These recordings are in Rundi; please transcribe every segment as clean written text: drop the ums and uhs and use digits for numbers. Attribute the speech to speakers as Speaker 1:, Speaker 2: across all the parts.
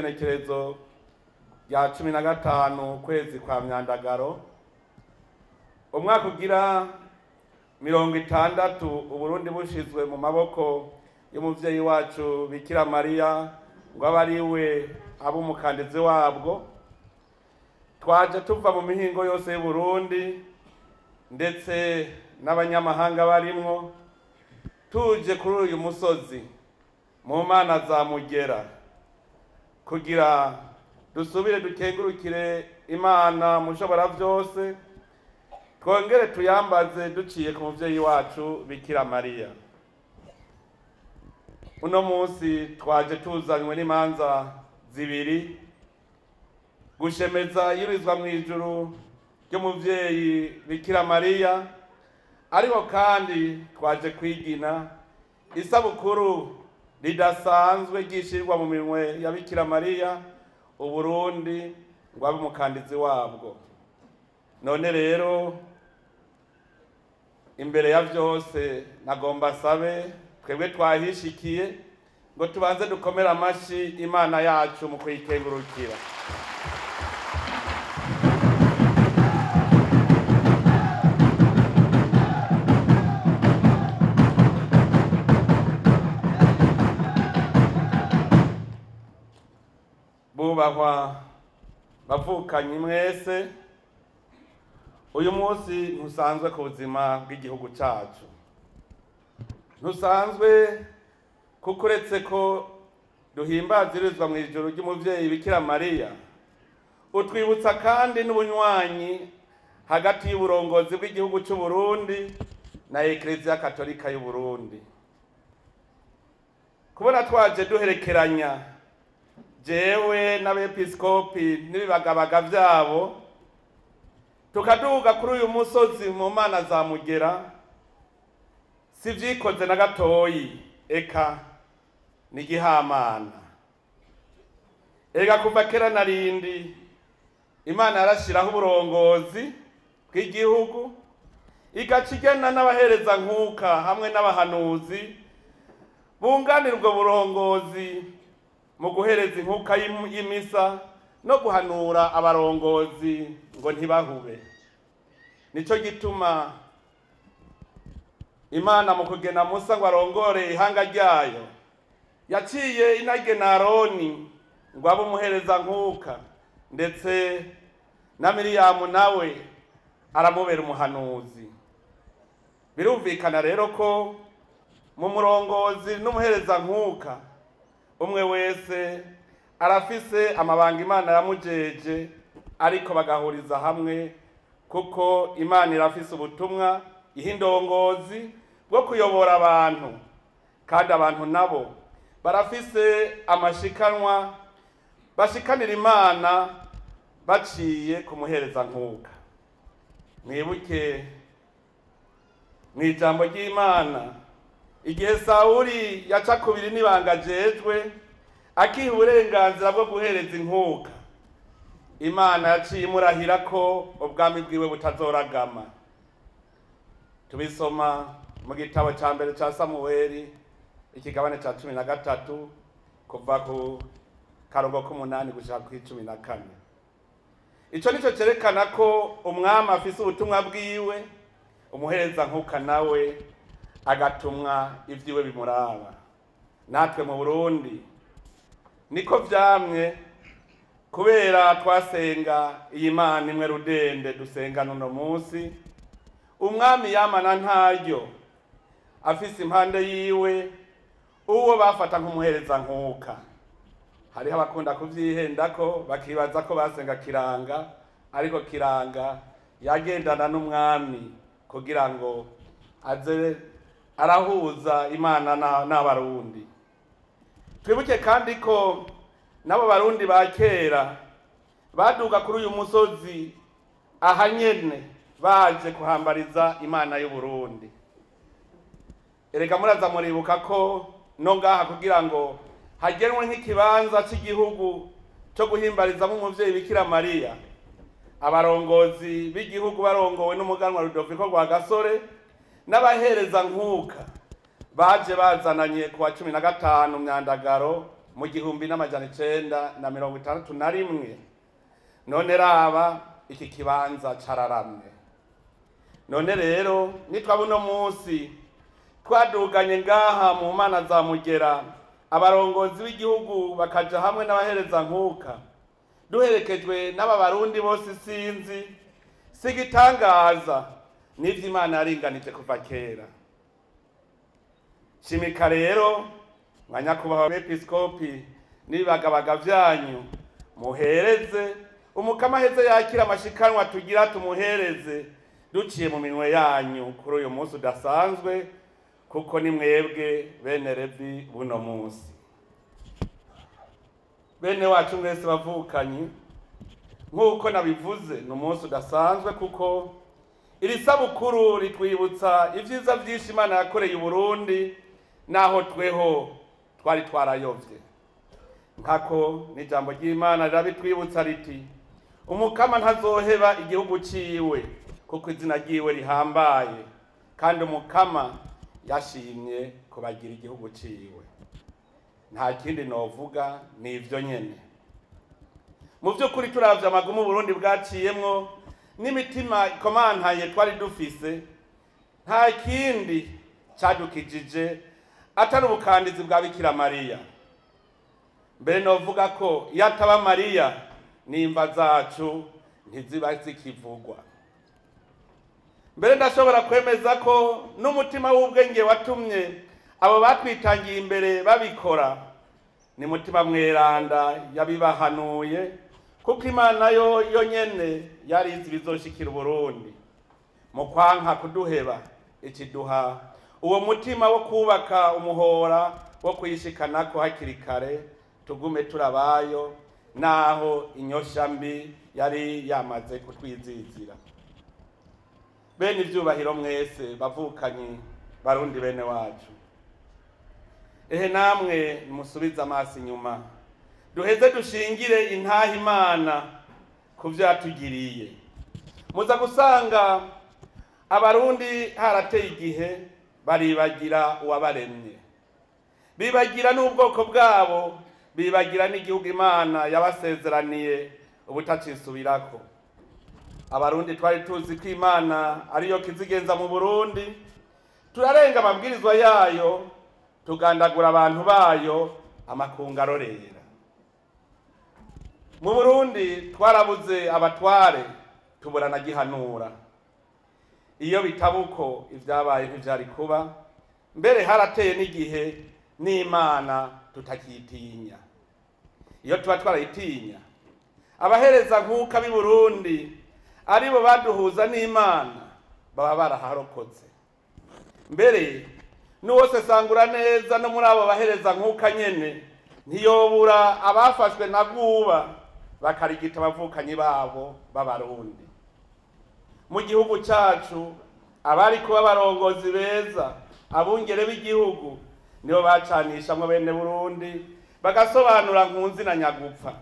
Speaker 1: w'igenekerezo rya 15 kwezi kwa Myandagaro, umwaka ugira 60 Uburundi bushizwe mu maboko y'umuvyeyi wacu Bikira Mariya ngo abe ari we abe umukandizi wabwo. Twaje tuva mu mihingo yose y'Uburundi ndetse n'abanyamahanga barimwo, tuje kuri uyu musozi mu mana za Mugera kugira dusubire dukengurukire Imana mushobora vyose, twongere tuyambaze duciye ku muvyeyi wacu Bikira Mariya. Uno munsi twaje tuzanywe n'imanza zibiri: gushemeza yurizwa mu ijuru ry'umuvyeyi Bikira Mariya, ariko kandi twaje kwigina isabukuru ridasanzwe ryishirwa mu minwe ya Bikira Mariya Uburundi ngo abe umukandizi wabwo. None rero imbere ya vyose nagomba sabe twebwe twahishikiye ngo tubanze dukomere amashi Imana yacu mu kuyikengurukira. Bubahwa bavukanye mwese, uyu munsi ntusanzwe ku buzima bw'igihugu cyacu, ntusanzwe kuko uretse ko duhimbazirizwa mu ijuru ry'umuvyeyi Bikira Mariya, utwibutsa kandi n'ubunywanyi hagati y'uburongozi bw'igihugu cy'u Burundi na Eklezia Katolika y'u Burundi. Kubona twaje duherekeranya jewe n'abepiskopi n'ibibagabaga vyabo, tukaduga kuri uyu musozi mu mana za Mugera, si vyikoze na gatoyi, eka ni gihamana. Erega kuva kera narindi Imana yarashiraho uburongozi bw'igihugu, igaca igena n'abahereza nkuka hamwe n'abahanuzi bunganira ubwo burongozi mu guhereza inkuka y'imisa no guhanura abarongozi ngo ntibahube. Nico gituma Imana mu kugena Musa ngo arongore ihanga ryayo, yaciye inagena Aroni ngo abe umuhereza nkuka, ndetse na Miriyamu nawe aramubera umuhanuzi. Birumvikana rero ko mu murongozi n'umuhereza nkuka umwe wese arafise amabanga Imana yamujeje, ariko bagahuriza hamwe kuko Imana irafise ubutumwa iha indongozi bwo kuyobora abantu, kandi abantu nabo barafise amashikanwa bashikanira Imana baciye kumuhereza nkuka. Mwibuke mu ijambo ry'Imana igihe Sawuli yaca kubiri n'ibanga jejwe akiha uburenganzira bwo guhereza inkuka, Imana yaciye imurahira ko ubwami bwiwe butazoragama. Tubisoma mu gitabo ca mbere ca Samuweli ikigabane ca 13 kuva ku karongo k'umunani gushika ku 14. Ico nico cerekana ko umwami afise ubutumwa bwiwe, umuhereza nkuka nawe agatumwa ivyiwe bimuraba. Natwe mu Burundi niko vyamye, kubera twasenga iyi Mana imwe rudende dusenga n'uno munsi. Umwami yamana ntaryo afise impande yiwe uwo bafata nk'umuhereza nkuka. Hariho abakunda kuvyihendako bakibaza ko basenga Kiranga, ariko Kiranga yagendana n'umwami kugira ngo aze arahuza Imana n'abarundi. Twibuke kandi ko nabo barundi ba kera baduga kuri uyu musozi ahanyene baje kuhambariza Imana y'u Burundi. Erega muraza muribuka ko no ngaha kugira ngo hagenwe nk'ikibanza cy'igihugu cyo guhimbarizamo umuvyeyi Bikira Mariya, abarongozi b'igihugu barongowe n'umuganwa Rudoviko Rwagasore n'abahereza nkuka baje bazananye ku wa 15 Myandagaro mu 1961. None raba iki kibanza cararamye. None rero nitwa buno munsi twaduganye ngaha mu mana za Mugera, abarongozi b'igihugu bakaja hamwe n'abahereza nkuka, duherekejwe n'aba Barundi bose sinzi, sigitangaza n'ivyo Imana yaringanije kuva kera. Shimika rero mwanyakubaha episkopi n'ibibagabaga vyanyu, muhereze umukama aheze yakira amashikanwa tugira tumuhereze duciye mu minwe yanyu kuri uyu munsi udasanzwe, kuko ni mwebwe bene Levi buno munsi. Bene wacu mwese bavukanyi, nk'uko nabivuze ni umunsi udasanzwe kuko iri sabukuru ritwibutsa ivyiza vyinshi Imana yakoreye Uburundi naho tweho twari twarayovye. Nkako n'ijambo ry'Imana rirabitwibutsa riti: umukama ntazoheba igihugu ciwe kuko izina ryiwe rihambaye, kandi umukama yashimye kubagira igihugu ciwe. Nta kindi novuga ni ivyo nyene. Mu vy'ukuri turavye amagumu Burundi bwaciyemwo n'imitima ikomantaye twari dufise, nta kindi cadukijije atari ubukandizi bwa Bikira Mariya. Mbere novuga ko iyo ataba Mariya n'imva zacu ntiziba zikivugwa. Mbere ndashobora kwemeza ko n'umutima w'ubwenge watumye abo batwitangiye imbere babikora ni mutima mweranda yabibahanuye, kuko Imana yo yonyene yari izi bizoshikira Uburundi. Mu kwanka kuduheba ikiduha uwo mutima wo kubaka umuhora wo kuyishikanako hakiri kare, tugume turabayo naho inyosha mbi yari yamaze kutwizizira. Bene ivyubahiro mwese bavukanyi Barundi bene wacu, ehe namwe musubize amaso inyuma, duheze dushingire intaha Imana ku vyatugiriye. Muza gusanga Abarundi harateye igihe baribagira uwabaremye, bibagira n'ubwoko bwabo, bibagira n'igihugu Imana yabasezeraniye ubutacisubirako. Abarundi twari tuzi ko Imana ariyo kizigenza mu Burundi, turarenga amabwirizwa yayo, tugandagura abantu bayo amakungu arorera. Mu Burundi twarabuze abatware, tubura na gihanura. Iyo bitabuko ivyabaye ntivyari kuba, mbere harateye n'igihe n'Imana tutakitinya. Iyo tuba twarayitinya, abahereza nkuka b'i Burundi aribo baduhuza n'Imana baba baraharokotse. Mbere n'uwose sangura neza no muri abo bahereza nkuka nyene ntiyobura abafashwe na bwuba bakarigita abavukanyi babo b'Abarundi. Mu gihugu cacu abari kuba abarongozi beza, abungere b'igihugu, nibo bacanishamwo bene Burundi bagasobanura nkunzi na nyagupfa.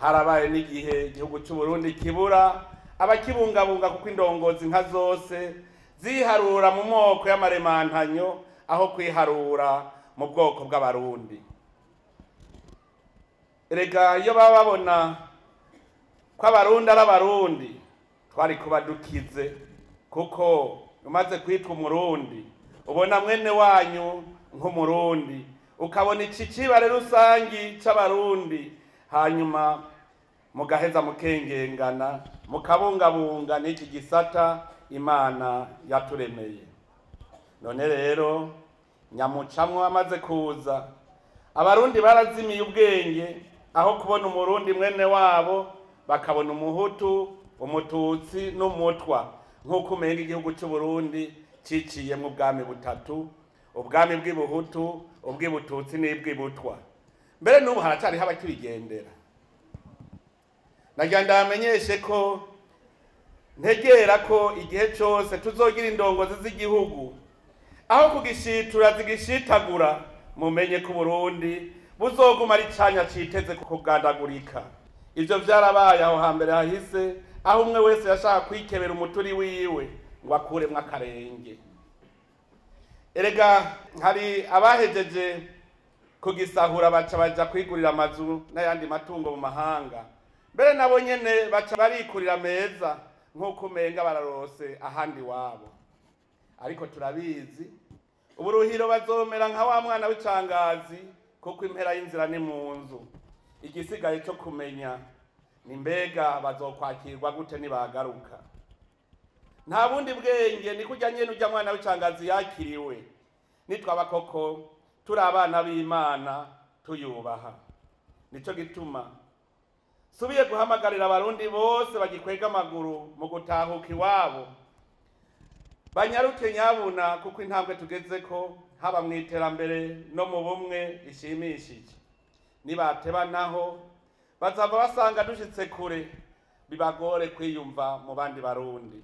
Speaker 1: Harabaye n'igihe igihugu c'u Burundi kibura abakibungabunga, kuko indongozi nka zose ziharura mu moko y'amaremantanyo aho kwiharura mu bwoko bw'Abarundi. Erega iyo baba babona ko Abarundi ari Abarundi twari kuba dukize, kuko umaze kwitwa Umurundi ubona mwene wanyu nk'Umurundi, ukabona iki cibare rusangi c'Abarundi, hanyuma mugaheza mukengengana mukabungabunga n'iki gisata Imana yaturemeye. None rero nyamucamwo amaze kuza, Abarundi barazimiye ubwenge, aho kubona Umurundi mwene wabo bakabona Umuhutu, Umututsi n'Umutwa, nk'uko umenga igihugu c'u Burundi ciciyemwo ubwami butatu: ubwami bw'Ibuhutu, ubw'Ibututsi n'ibw'Ibutwa. Mbere n'ubu haracariho abakibigendera. Nagira ndamenyeshe ko ntegera ko igihe cose tuzogira indongozi z'igihugu aho kugishitura zigishitagura, mumenye ko Burundi buzoguma ari canya citeze kugandagurika. Ivyo vyarabaye aho hambere hahise, aho umwe wese yashaka kwikebera umuturi wiwe ngo akuremwo akarenge. Erega hari abahejeje Kugisahura baca baja kwigurira amazu n'ayandi matungo mu mahanga, mbere nabo nyene baca barikurira meza nk'uko umenga bararose ahandi wabo. Ariko turabizi uburuhiro bazomera nka wa mwana w'icangazi, kuko impera y'inzira ni mu nzu. Igisigaye cyo kumenya ni mbega bazokwakirwa gute nibagaruka. Nta bundi bwenge ni kurya nyene urya mwana w'icangazi yakiriwe. Nitwaba koko turi abana b'Imana tuyubaha. Nico gituma subiye guhamagarira abarundi bose bagikwega amaguru mu gutahuka iwabo, banyaruke nyabuna, kuko intambwe tugezeko haba mu iterambere no mu bumwe ishimishije. Nibateba naho bazava basanga dushitse kure, bibagore kwiyumva mu bandi barundi.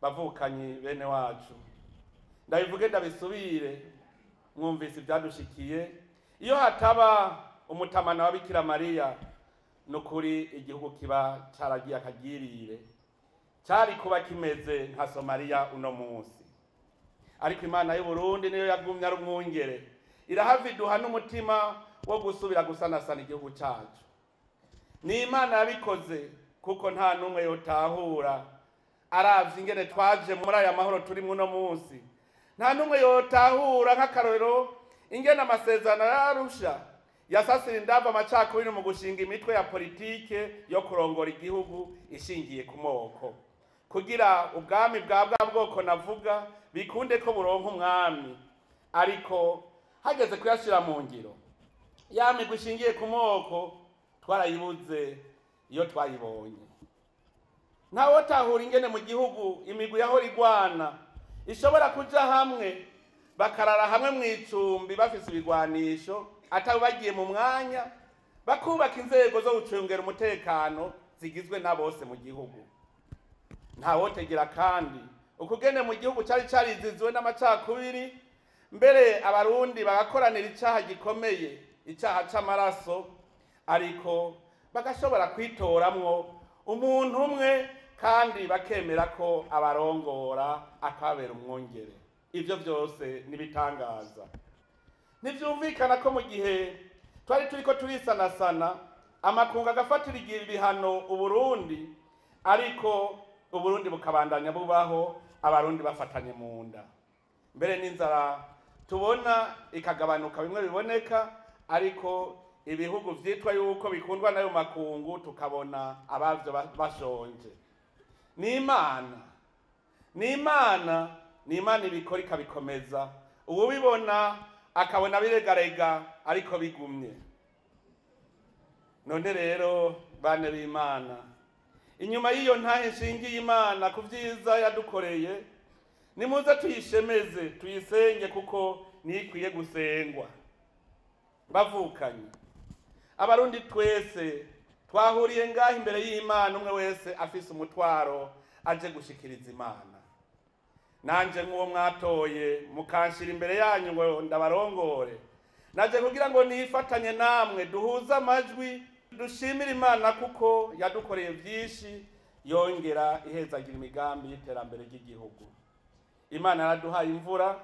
Speaker 1: Bavukanyi bene wacu, ndabivuge ndabisubire, mwumvise ivyadushikiye. Iyo hataba umutamana wa Bikira Mariya, nukuri igihugu kiba caragiye akagirire, cari kuba kimeze nka Somalia uno munsi. Ariko Imana y'u Burundi niyo yagumye ari umwungere, irahava iduha n'umutima wo gusubira gusanasana igihugu cacu. Ni Imana yabikoze, kuko nta n'umwe yotahura aravye ingene twaje muri aya mahoro turi uno munsi. Nta n'umwe yotahura nk'akarorero ingene amasezerano y'Arusha yasasira indava amacakubiri mu gushinga imitwe ya politike yo kurongora igihugu ishingiye ku moko, kugira ubwami bwa bwa bwoko navuga bikunde ko buronka umwami. Ariko hageze kuyashira mu ngiro, ya migwi ishingiye ku moko twarayibuze iyo twayibonye. Ntawotahura ingene mu gihugu imigwi yahora igwana ishobora kuja hamwe bakarara hamwe mw'icumbi bafise ibigwanisho, atari bagiye mu mwanya, bakubaka inzego zo gucungera umutekano zigizwe na bose mu gihugu. Ntawotegera kandi ukugene mu gihugu cari carizizwe n'amacakubiri, mbere abarundi bagakoranira icaha gikomeye, icaha c'amaraso, ariko bagashobora kwitoramwo umuntu umwe kandi bakemera ko abarongora akabera umwungere. Ivyo vyose nibitangaza. Ntivyumvikana ko mu gihe twari turiko turisanasana, amakungu agafatira ibihano Uburundi, ariko Uburundi bukabandanya bubaho, abarundi bafatanye mu nda. Mbere n'inzara tubona ikagabanuka bimwe biboneka, ariko ibihugu vyitwa yuko bikundwa n'ayo makungu tukabona abavyo bashonje. Ni Imana, ni Imana, ni Imana ibikora ikabikomeza. Uwubibona akabona biregarega ariko bigumye. None rero bane b'Imana, inyuma y'iyo ntahe nshingiye Imana ku vyiza yadukoreye, nimuze tuyishemeze tuyisenge, kuko nikwiye gusengwa. Bavukanye abarundi twese twahuriye ngaho imbere y'Imana, umwe wese afise umutwaro aje gushikiriza Imana. Nanje nk'uwo mwatoye mukanshira imbere yanyu ngo ndabarongore, naje kugira ngo nifatanye namwe duhuze amajwi dushimire Imana kuko yadukoreye vyinshi, yongera ihezagira imigambi y'iterambere ry'igihugu. Imana yaraduhaye imvura,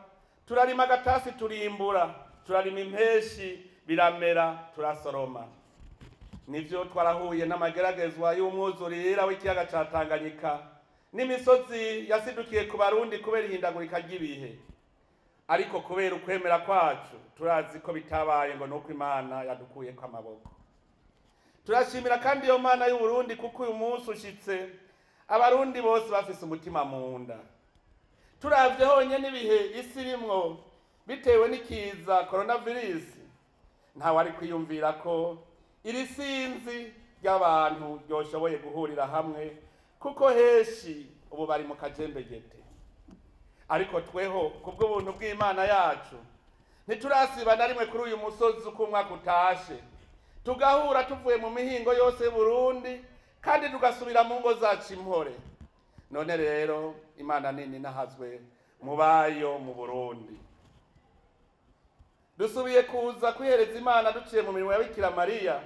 Speaker 1: turarima agatasi turimbura, turarima impeshi biramera turasoroma. Nivyo twarahuye n'amageragezwa y'umwuzurira w'ikiyaga ca Tanganyika n'imisozi yasidukiye ku barundi kubera ihindagurika ry'ibihe. Ariko kubera ukwemera kwacu turazi ko bitabaye ngo nuko Imana yadukuyeko amaboko. Turashimira kandi iyo Mana y'u Burundi kuko uyu munsi ushitse abarundi bose bafise umutima mu nda. Turavye honyene ibihe isi irimwo bitewe n'ikiza coronavirus, ntawe ari kwiyumvira ko iri sinzi ry'abantu ryoshoboye guhurira hamwe, kuko heshi ubu bari mu kajembegete. Ariko tweho kubw'ubuntu bw'Imana yacu ntiturasiba na rimwe kuri uyu musozi uko umwaka utashe, tugahura tuvuye mu mihingo yose y'u Burundi kandi tugasubira mu ngo zacu impore. None rero Imana nini nahazwe mubayo mu Burundi. Dusubiye kuza kwihereza Imana duciye mu mirimo ya Bikira Mariya,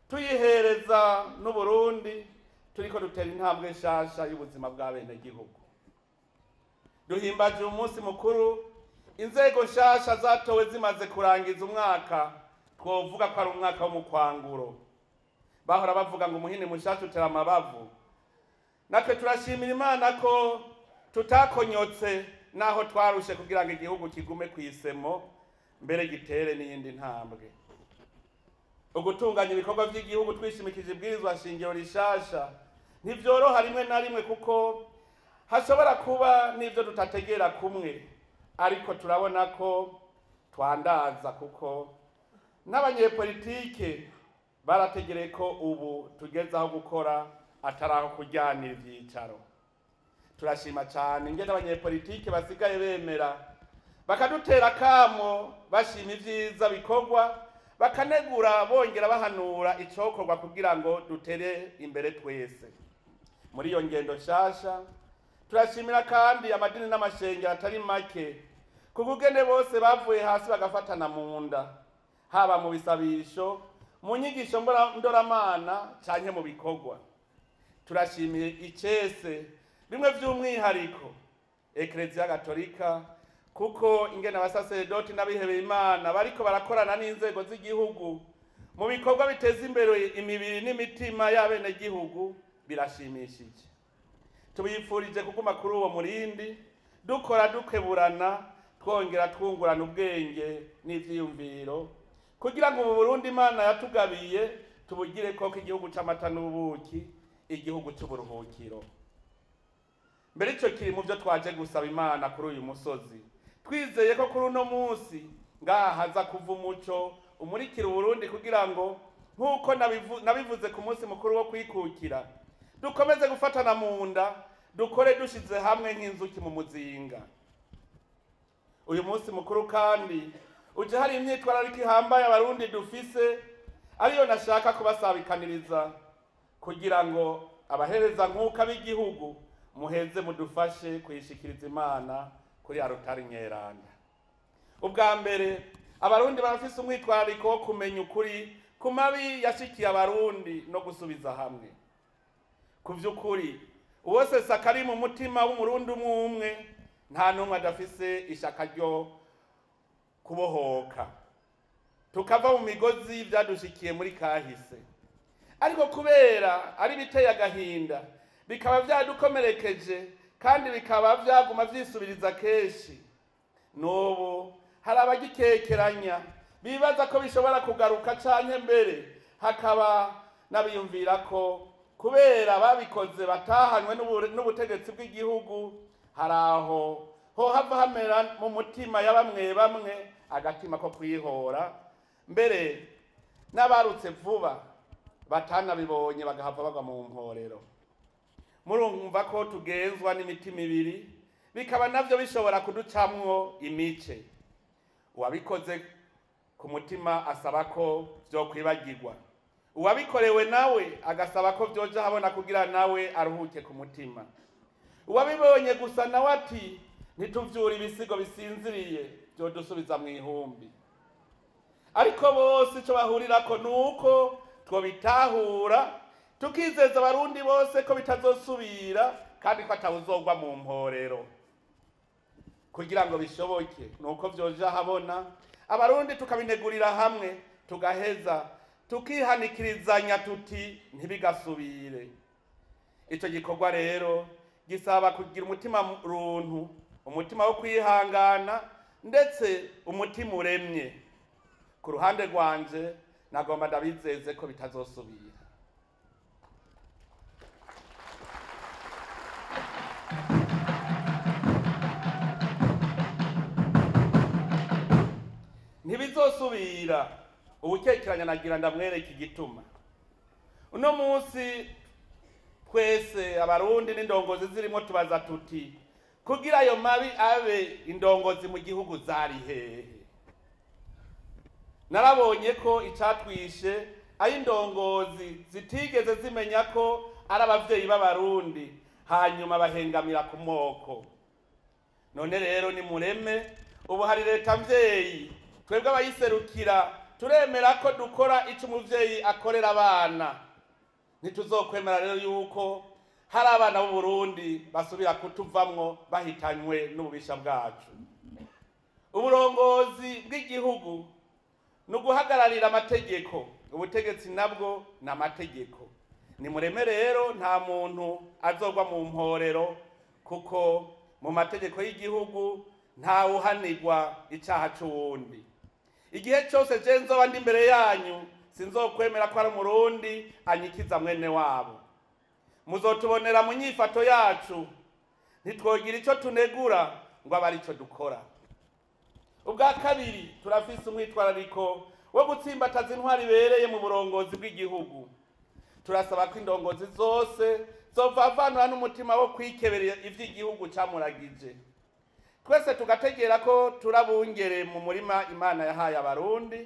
Speaker 1: tuyihereza n'u Burundi, turiko dutera intambwe nshasha y'ubuzima bwa bene gihugu. Duhimbaje umunsi mukuru Inzego nshasha zatowe zimaze kurangiza umwaka, twovuga ko ari umwaka w'umukwanguro. Bahora bavuga ngo umuhini mushasha utera amabavu. Natwe turashimira Imana ko tutakonyotse naho twarushe kugira ngo igihugu kigume kwisemo mbere gitere n'iyindi ntambwe. Ugutunganya ibikorwa by'igihugu twishimikije ibwirizwa shingiro rishasha ntivyoroha rimwe na rimwe, kuko hashobora kuba n'ivyo tutategera kumwe, ariko turabona ko twandaza kuko n'abanyepolitike barategereye ko ubu tugeze aho gukora atari aho kuryanira ivyicaro. Turashima cyane ingene abanyepolitike basigaye bemera bakadutera kamo, bashima ivyiza bikorwa, bakanegura bongera bahanura icokorwa kugira ngo dutere imbere twese. Muri iyo ngendo nshasha turashimira kandi amadini n'amashengero atari make kugugene bose bavuye hasi bagafatana mu nda, haba mu bisabisho, mu nyigisho ndoramana canke mu bikorwa. Turashimiye icese bimwe vy'umwihariko Eklezia Gatolika, kuko ingene abasaseredoti n'abihebeye Imana bariko barakorana n'inzego z'igihugu mu bikorwa biteza imbere imibiri n'imitima y'abenegihugu birashimishije. Tubifurije kuguma kuri uwo murindi, dukora dukeburana, twongera twungurana ubwenge n'ivyiyumviro kugira ngo ubu Burundi Imana yatugabiye tubugire koko igihugu c'amata n'ubuki, igihugu c'uburuhukiro. Mbere ico kiri mu vyo twaje gusaba Imana kuri uyu musozi, twizeye ko kuri uno munsi ngaha haza kuva umuco umurikira Uburundi, kugira ngo nk'uko nabivuze ku munsi mukuru wo kwikukira, dukomeze gufatana mu nda, dukore dushize hamwe nk'inzuki mu muzinga. Uyu munsi mukuru kandi uje hari imyitwarariko ihambaye Abarundi dufise, ariyo nashaka kubasabikaniriza kugira ngo abahereza nkuka b'igihugu muheze mudufashe kuyishikiriza Imana kuri arutari nyeranda. Ubwa mbere, Abarundi barafise umwitwarariko wo kumenya ukuri ku mabi yashikiye Abarundi no gusubiza hamwe. Ku vy'ukuri, uwosesa akari mu mutima w'Umurundi umwe umwe, nta n'umwe adafise ishaka ryo kubohoka, tukava mu migozi vyadushikiye muri kahise. Ariko kubera ari biteye agahinda, bikaba vyadukomerekeje kandi bikaba vyaguma vyisubiriza kenshi, n'ubu hari abagikekeranya bibaza ko bishobora kugaruka, canke mbere hakaba n'abiyumvira ko kubera babikoze batahanywe n'ubutegetsi bw'igihugu, hari aho ho hava hamera mu mutima ya bamwe bamwe agatima ko kwihora, mbere n'abarutse vuba batanabibonye bagahava bagwa mu mporero. Murumva ko tugenzwa n'imitima ibiri, bikaba navyo bishobora kuducamwo imice. Uwabikoze ku mutima asaba ko vyokwibagirwa, uwabikorewe nawe agasaba ko vyoja habona kugira nawe aruhuke ku mutima. Uwabibonye gusa nawe ati ntituvyure ibisigo bisinziriye vyodusubiza mu ihumbi. Ariko bose ico bahurirako nuko twobitahura, tukizeza Abarundi bose ko bitazosubira kandi ko atawuzogwa mu mporero. Kugira ngo bishoboke nuko vyoja habona, Abarundi tukabinegurira hamwe, tugaheza tukihanikirizanya tuti ntibigasubire. Ico gikorwa rero gisaba kugira umutima runtu, umutima wo kwihangana, ndetse umutima uremye. Ku ruhande rwanje nagomba ndabizeze ko bitazosubira. Ntibizosubira. Ubukekeranya nagira ndamwereka igituma. Uno munsi twese Abarundi n'indongozi zirimo tubaza tuti kugira ayo mabi abe indongozi mu gihugu zari hehe? Narabonye ko icatwishe ari indongozi zitigeze zimenya ko ari abavyeyi b'Abarundi, hanyuma bahengamira ku moko. None rero ni mureme, ubu hari leta mvyeyi, twebwe abayiserukira turemera ko dukora ico umuvyeyi akorera abana. Ntituzokwemera rero yuko hari abana b'u Burundi basubira kutuvamwo bahitanywe n'ububisha bwacu. Uburongozi bw'igihugu ni uguhagararira amategeko, ubutegetsi nabwo ni amategeko. Nimureme rero nta muntu azogwa mu mporero, kuko mu mategeko y'igihugu ntawuhanirwa icaha c'uwundi. Igihe cose je nzoba ndi imbere yanyu, sinzokwemera ko ari umurundi anyikiza mwene wabo. Muzotubonera mu nyifato yacu, ntitwogira ico tunegura ngo abe arico dukora. Ubwa kabiri, turafise umwitwarariko wo gutsimbataza intwari ibereye mu burongozi bw'igihugu. Turasaba ko indongozi zose zovavanura n'umutima wo kwikebera ivy'igihugu camuragije. Twese tugategera ko turabungere mu murima Imana yahaye abarundi.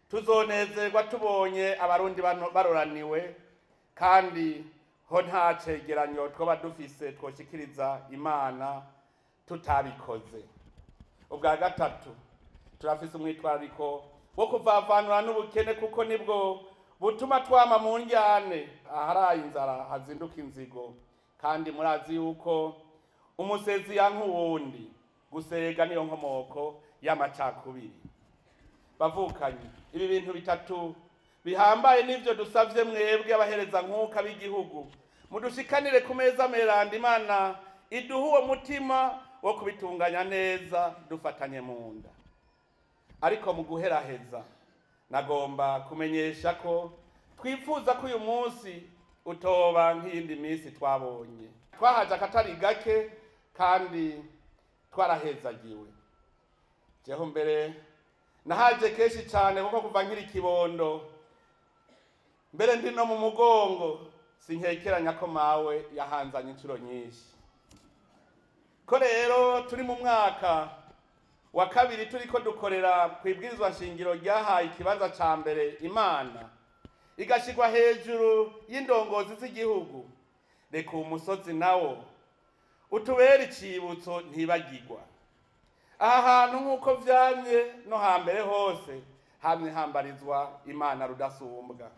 Speaker 1: Tuzonezerwa tubonye abarundi baroraniwe, kandi ho nta cegeranyo twoba dufise twoshikiriza Imana tutabikoze. Ubwa gatatu, turafise umwitwarariko wo kuvavanura n'ubukene, kuko nibwo butuma twama mu njyane. Aharaye inzara hazinduka inzigo, kandi murazi yuko umusezi yanka uwundi, gusega niyo nkomoko y'amacakubiri. Bavukanye, ibi bintu bitatu bihambaye nivyo dusavye mwebwe abahereza nkuka b'igihugu, mudushikanire ku meza meranda. Imana iduhe uwo mutima wo kubitunganya neza dufatanye mu nda. Ariko mu guheraheza, nagomba kumenyesha ko twifuza ko uyu munsi utoba nk'iyindi minsi twabonye. Twahaje akatari gake kandi twarahezagiwe. Jeho mbere nahaje kenshi cyane, kuko kuva nkiri kibondo mbere ndi no mu mugongo, sinkekeranya ko mawe yahanzanye inshuro nyinshi. Ko rero turi mu mwaka wa kabiri turiko dukorera ku ibwirizwa nshingiro ryahaye ikibanza ca mbere Imana, igashirwa hejuru y'indongozi z'igihugu, reka umusozi nawo utubere icibutso ntibagirwa. Aha hantu nk'uko vyamye no hambere hose, hamye hambarizwa Imana rudasumbwa.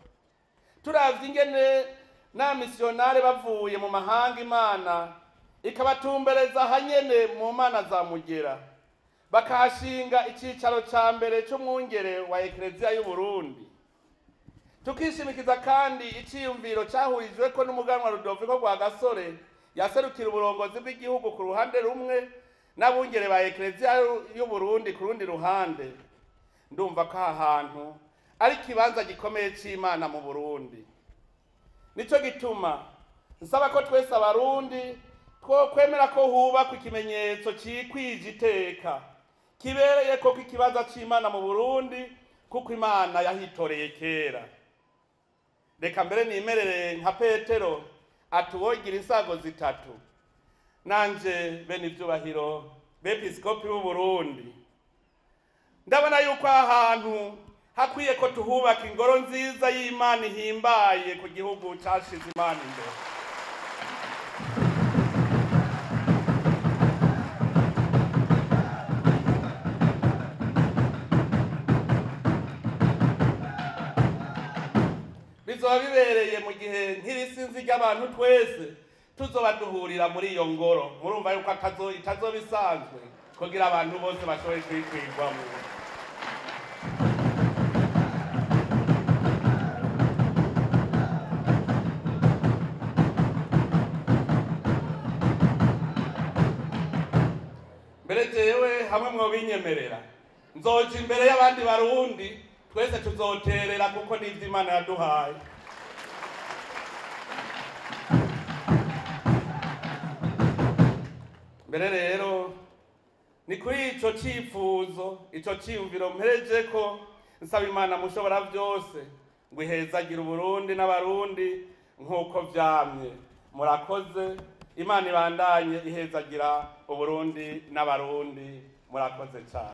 Speaker 1: Turavye ingene n'abamisiyonare bavuye mu mahanga, Imana ikabatumbereza hanyene mu mana za Mugera, bakahashinga icicaro ca mbere c'umwungere wa Ekereziya y'u Burundi. Tukishimikiza kandi iciyumviro cahurijweko n'umuganwa Rudoviko Rwagasore, yaserukira uburongozi bw'igihugu ku ruhande rumwe n'abungere ba Ekereziya y'u Burundi ku rundi ruhande. Ndumva ko aha hantu ari ikibanza gikomeye c'Imana mu Burundi. Nico gituma nsaba ko twese abarundi twokwemera ko hubakwa ikimenyetso cikwije iteka kibereye ko ikibanza c'Imana mu Burundi, kuko Imana yahitoreye kera. Reka mbere nimerere nka Petero atuwogira insago zitatu. Nanje bene ivyubahiro bepiskopi b'u Burundi, ndabona yuko ahantu hakwiye ko tuhubaka ingoro nziza y'Imana ihimbaye ku gihugu cashize Imana imbere. Bizoba bibereye mu gihe nk'irisinzi ry'abantu twese tuzoba duhurira muri iyo ngoro. Murumva yuko itazoba isanzwe, kugira abantu bose bashobore kuyikwirwamo. Mbere jewe hamwe mwobinyemerera, nzoja imbere y'abandi barundi, twese tuzoterera, kuko n'ivyo Imana yaduhaye. Mbere rero ni kuri ico cifuzo, ico ciyumviro mpereje ko nsaba Imana mushobora vyose ngo ihezagire Uburundi n'abarundi nk'uko vyamye. Murakoze. Imana ibandanye ihezagira Uburundi n'abarundi. Murakoze cyane.